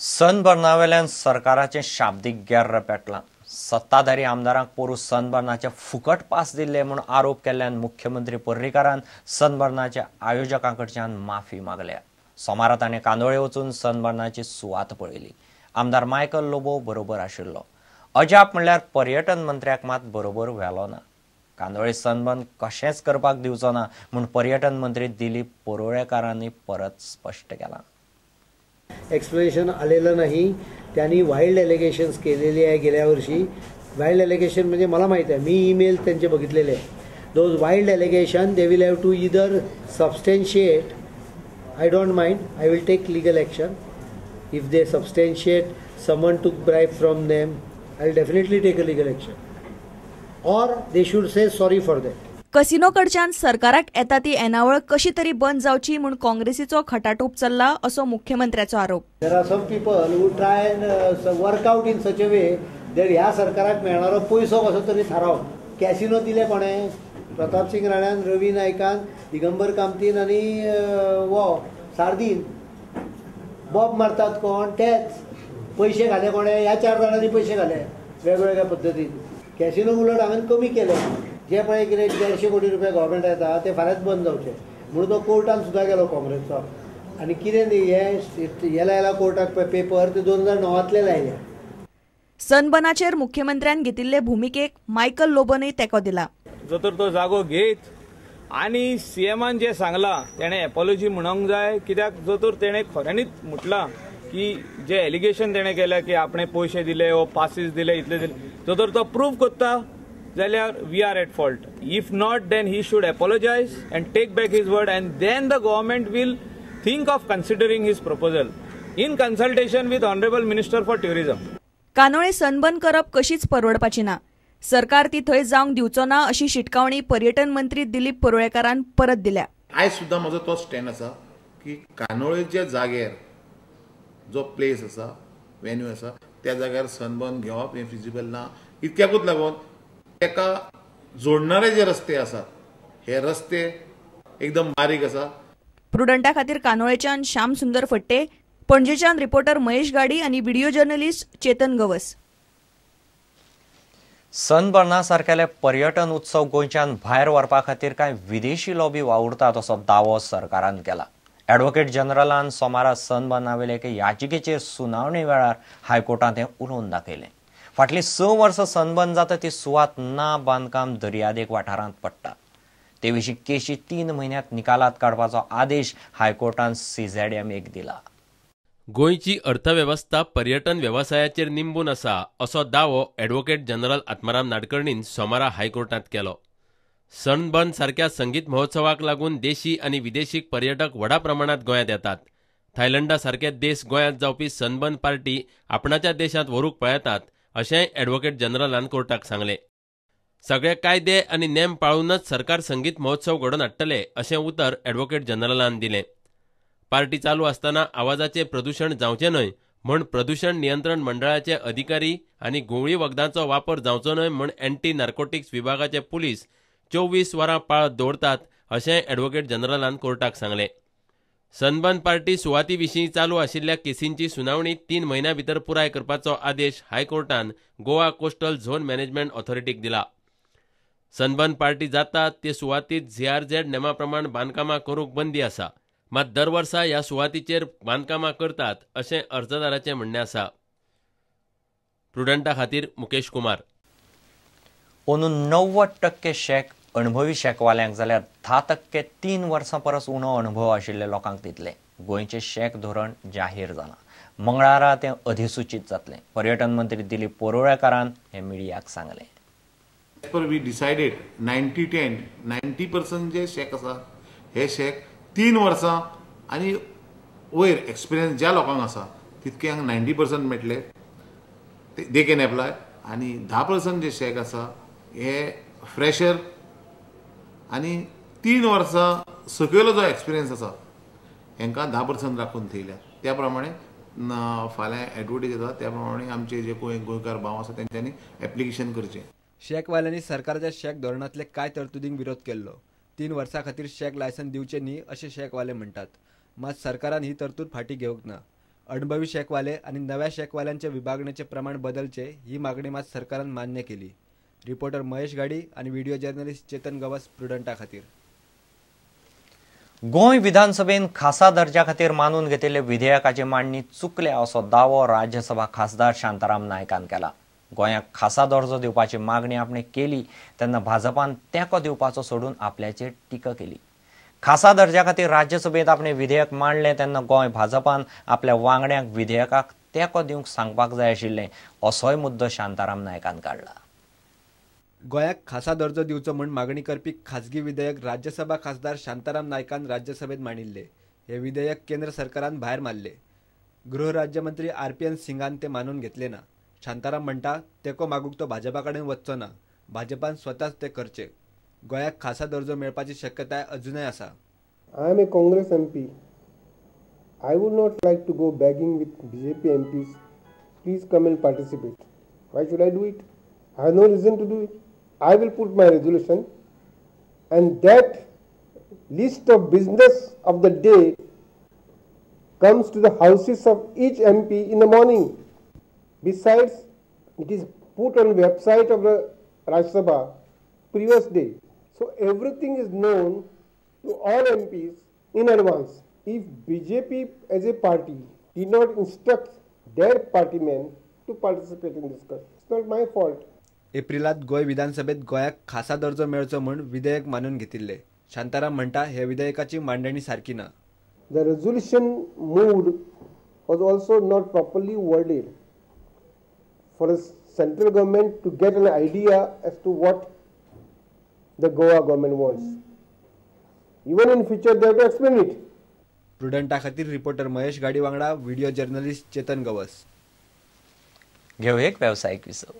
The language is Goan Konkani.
सनबर्नावेल्यान सरकाराचें शाब्दीक गेर्र पेटलां. सत्ताधारी आमदारांक पोरूं सनबर्नाचे फुकट पास दिल्ले म्हूण आरोप केल्ल्यान मुख्यमंत्री पर्रीकारान सनबर्नाच्या आयोजकां कडच्यान माफी मागल्या. सोमारा ताणें कांदोळे वचून सनबर्नाची सुवात पळयली. आमदार मायकल लोबो बरोबर आशिल्लो. अजाप म्हणल्यार पर्यटन मंत्र्याक मात बरोबर व्हेलो ना. कांदोळे सनबर्न कशेंच करपाक दिवचो ना म्हूण पर्यटन मंत्री दिलीप परुळेकारांनी परत स्पश्ट केलां. एक्सप्लेनेशन आलेलं नाही. त्यांनी वाईल्ड एलिगेशन्स केलेली आहे गेल्या वर्षी. वाईल्ड एलिगेशन म्हणजे मला माहीत आहे, मी ईमेल त्यांचे बघितलेले आहे. Those wild allegation they will have to either substantiate. I don't mind, I will take legal action if they substantiate someone took bribe from them. I will definitely take a legal action or they should say sorry for that. Casino कडच्यान सरकाराक येता ती येणावळ कशी तरी बंद जावची म्हूण काँग्रेसीचो खटाटोप चल्ला असो मुख्यमंत्र्याचो आरोप. There are some people who try and work out in such a way that ह्या सरकाराक मेळणारो पयसो कसो तरी थाराव. कॅसिनो दिले कोणें? प्रतापसिंग राण्यान, रवी नायकान, दिगंबर कामतीन आनी वो सार्दीन. बॉब मारतात कोण? तेच. पयशे घाले कोणें? ह्या 4 जाणांनी पयशे घाले वेगवेगळ्या पद्दतीन. कॅसिनो उलट हांवें कमी केले. जे पळय कितें 150 कोटी रुपया गव्हर्मेंट येता ते फाल्यांच बंद जावचे म्हणून तो कोर्टान सुद्दां गेलो काँग्रेसचो. आनी कितें न्ही हे लायला कोर्टाक पेपर ते 2009 लायले. सनबर्नाचेर मुख्यमंत्र्यान घेतिल्ले भुमिकेक मायकल लोबोनय तेंको दिला. जो तर तो जागो घेत आनी सीएमान जें सांगलां तेणें एपोलॉजी म्हणूंक जाय, कित्याक जो तर तेणें खऱ्यांनीच म्हटलां की जे एलिगेशन तेणें केलें की आपणें पयशे दिले वो पासीस दिले इतले दिले, जो तर तो प्रूव करता जाल्यार we are at fault. If not then he should apologise and take back his word and then the government will think of considering his proposal in consultation with honourable minister for tourism. Candolim sunburn करप कशीच परवडपाची ना, सरकार ती थंय जावंक दिवचो ना अशी शिटकावणी पर्यटन मंत्री दिलीप परुळेकारान परत दिल्या. आयज सुद्दां म्हजो तो स्टँड आसा की कांदोळेच्या जाग्यार जो प्लेस आसा, वेन्यू आसा, त्या जाग्यार सनबर्न घेवप हें फिजिबल ना. इतक्याकूच लागून ताका जोडणारे जे रस्ते आसात हे रस्ते एकदम बारीक आसा. प्रुडंटा खातीर कांदोळेच्यान श्याम सुंदर फट्टे, पणजेच्यान रिपोर्टर महेश गाडी आनी व्हिडिओ जर्नलिस्ट चेतन गवस. सनबर्ना सारकेले पर्यटन उत्सव गोंयच्यान भायर व्हरपा खातीर कांय विदेशी लॉबी वावुरतात असो दावो सरकारान केला. ॲडव्होकेट जनरलान सोमारा सनबर्नावेले एके याचिकेचेर सुनावणी वेळार हायकोर्टांत हें उलोवन दाखयलें. फाटलीं 6 वर्सां सनबर्न जाता ती सुवात ना बांदकाम दर्यादेग वाठारांत पडटा. ते विशीं केशी 3 म्हयन्यांत निकालात काडपाचो आदेश हायकोर्टान सीझेडएमएक दिला. गोंयची अर्थवेवस्था पर्यटन वेवसायाचेर निंबून आसा असो दावो ॲडव्होकेट जनरल आत्माराम नाडकर्णीन सोमारा हायकोर्टांत केलो. सनबर्न सारक्या संगीत महोत्सवाक लागून देशी आनी विदेशी पर्यटक व्हडा प्रमाणांत गोंयांत येतात. थायलंडा सारके देश गोंयांत जावपी सनबर्न पार्टी आपणाच्या देशांत व्हरूंक पळयतात अशेंय ॲडव्होकेट जनरलान कोर्टाक सांगलें. सगळे कायदे आनी नेम पाळूनच सरकार संगीत महोत्सव घडोवन हाडटले अशें उतर ॲडव्होकेट जनरलान दिलें. पार्टी चालू आसतना आवाजाचें प्रदूशण जावचें न्हय म्हूण प्रदूशण नियंत्रण मंडळाचे अधिकारी आनी घुंवळी वखदांचो वापर जावचो न्हय म्हूण अँटी नार्कोटिक्स विभागाचे पुलीस 24 वरां पाळत दवरतात अशें ॲडव्होकेट जनरलान कोर्टाक सांगलें. सनबर्न पार्टी सुवाती विशीं चालू आशिल्ल्या केसींची सुनावणी 3 म्हयन्यां भितर पुराय करपाचो आदेश हायकोर्टान गोवा कोस्टल झोन मॅनेजमेंट ऑथॉरिटीक दिला. सनबर्न पार्टी जाता ते सुवातीत झीआरझेड नेमा प्रमाण बांदकामां करूंक बंदी आसा, मात दर वर्सा ह्या सुवातीचेर बांदकामां करतात अशें अर्जदाराचें म्हणणें आसा. प्रुडंटा खातीर मुकेश कुमार. अंदू 90% शॅक अणभवी शॅकवाल्यांक जाल्यार 10% 3 वर्सां परस उणो अणभव आशिल्ले लोकांक दितले. गोंयचें शॅक धोरण जाहीर जालां. मंगळारा तें अधिसूचीत जातलें. पर्यटन मंत्री दिलीप परुळेकारान हें मिडियाक सांगलें. As per we decided 90-10, 90% J shack आसा हे शॅक 3 वर्सां आनी वयर एक्सपिरियन्स ज्या लोकांक आसा तितक्यांक 90% मेळटले, they can apply. आनी 10% जे शॅक आसा हे फ्रेशर आनी 3 वर्सां सकयलो जो एक्सपिरियन्स आसा हेंकां 10% राखून थेयल्या. त्या प्रमाणे फाल्यां एडवर्टीज येता त्या प्रमाणे आमचे जे गोंयकार भाव आसा तेंच्यांनी एप्लिकेशन करचें. शॅकवाल्यांनी सरकाराच्या शॅक धोरणांतले कांय तरतुदींक विरोध केल्लो. 3 वर्सां खातीर शॅक लायसन दिवचें न्ही अशें शॅकवाले म्हणटात, मात सरकारान ही तरतूद फाटीं घेवंक ना. अणभवी शॅकवाले आनी नव्या शॅकवाल्यांचे विभागणेचे प्रमाण बदलचे ही मागणी मात सरकारान मान्य केली. रिपोर्टर महेश गाडी आनी व्हिडिओ जर्नलिस्ट चेतन गवस, प्रुडंटा खातीर. गोंय विधानसभेन खासा दर्जा खातीर मानून घेतिल्ले विधेयकाची मांडणी चुकल्या असो दावो राज्यसभा खासदार शांताराम नायकान केला. गोंयाक खासा दर्जो दिवपाची मागणी आपणे केली तेन्ना भाजपान तेंको दिवपाचो सोडून आपल्याचेर टिका केली. खासा दर्जा खातीर राज्यसभेंत आपणे विधेयक मांडलें तेन्ना गोंय भाजपान आपल्या वांगड्यांक विधेयकाक तेंको दिवंक सांगपाक जाय आशिल्लें असोय मुद्दो शांताराम नायकान काडला. गोंयाक खासा दर्जो दिवचो म्हूण मागणी करपी खासगी विधेयक राज्यसभा खासदार शांताराम नायकान राज्यसभेत मांडिल्ले. हे विधेयक केंद्र सरकारान भायर मारले. गृह राज्यमंत्री RPN सिंगान ते मानून घेतले ना. शांताराम म्हणटा तेंको मागूंक तो भाजपा कडेन वचचो ना, भाजपान स्वताच ते करचे. गोंयाक खासा दर्जो मेळपाची शक्यताय अजुनय आसा. I am a Congress MP. I would not like to go begging with BJP MPs. Please come and participate. Why should I do it? I have no reason to do it. I will put my resolution and that list of business of the day comes to the houses of each MP in the morning. Besides, it is put on website of the Rajya Sabha previous day. So everything is known to all MPs in advance. If BJP as a party did not instruct their party men to participate in this discussion, it's not my fault. एप्रिलात Goa विधानसभेत गोंयाक खासा दर्जो मेळचो म्हूण विधेयक मानून घेतिल्ले. शांताराम म्हणटा हे विधेयकाची मांडणी सारकी ना. The resolution moved was also not properly worded for the central government to get an idea as to what the Goa government wants. Even in future they have to explain it. प्रुडंटा खातीर रिपोर्टर महेश गाडी वांगडा व्हिडिओ जर्नलिस्ट चेतन गवस. घेऊ एक व्यावसायिक विसव.